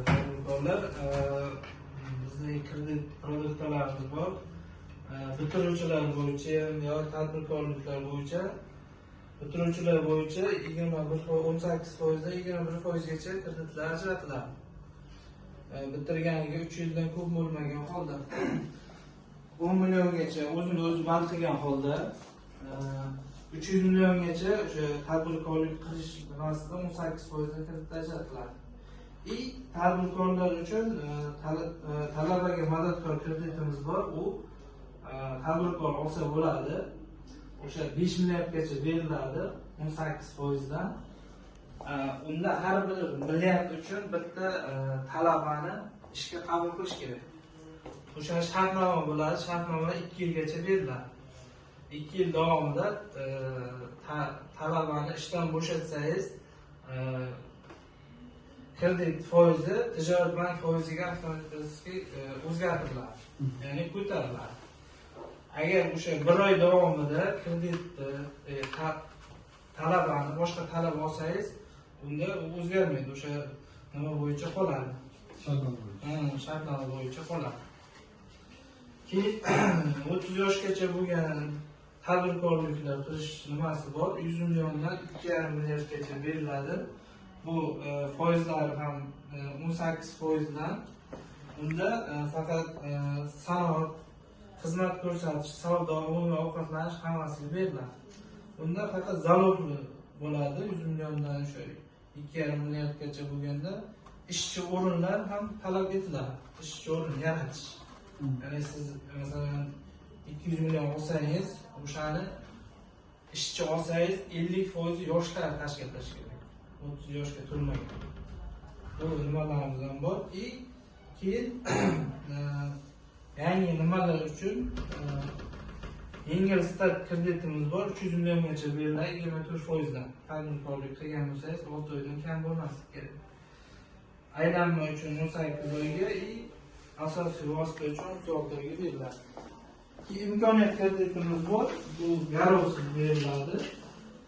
Tadbirkorlar, bizning kredit produktlarimiz bor. Bitiruvchilar bo'yicha ham yo tadbirkorliklar bo'yicha, bitiruvchilar bo'yicha 21, 18%dan 21%gacha kreditlar ajratiladi. Bitirganiga 3 yildan ko'p bo'lmagan holda, 10 milliongacha o'zini o'zi band qilgan holda, 300 milliongacha o'sha tadbirkorlik qilish nimasida 18%dan kredit ajratiladi. И tadbirkorlar uchun talabaga madadkor kreditimiz bor. U tadbirkor olsa bo'ladi. O'sha 5 milliardgacha beriladi 18%dan. Unda har bir milliard uchun bitta talabani ishga qabul qilish kerak. O'sha shartnoma bo'ladi, shartnoma 2 yilgacha beriladi. 2 yil davomida talabani ishdan bo'shatsangiz, kredit foizi tijorat bank foiziga avtomatik o'zgartiriladi, ya'ni ko'tariladi. Agar o'sha bir oy davomida kreditni talabani boshqa talaba olsangiz, unda u o'zgarmaydi, o'sha nima bo'yicha qoladi. Shartnoma bo'yicha. Shartnoma bo'yicha qoladi. Keyin 30 yoshgacha bo'lgan tadbirkorliklar qilish nimasi bor, 100 milliondan 2,5 milliardgacha beriladi. Bu foizlari ham 18%dan. Unda faqat sanoat, xizmat ko'rsatish, savdo, umumiy ovqatlanish, hammasiga beriladi. Unda faqat залог bo'ladi. 100 milliondan o'sha 2,5 milliardgacha bo'lganda ishchi o'rinlar ham talab etiladi, ishchi o'rin yaratish. Ya'ni siz, masalan, 200 million olsangiz, o'shani ishchi olsangiz, 50% yoshlar tashkil qilishi kerak, 30 yoshga to'lmagan. Bu nimalarimiz ham bor. И keyin yangi nimalar uchun yengil start kreditimiz bor, 300 milliongacha beriladi 24%dan. Tadbirkorlik qilgan bo'lsangiz, 6 oydan kam bo'lmasligi kerak. Aylanma uchun 18 oyga и asosiy vosita uchun 36 oyga beriladi. Keyin imkoniyat kreditimiz bor, bu garovsiz beriladi,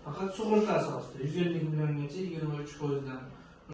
faqat sug'urta asosida 150 milliongacha 23%dan.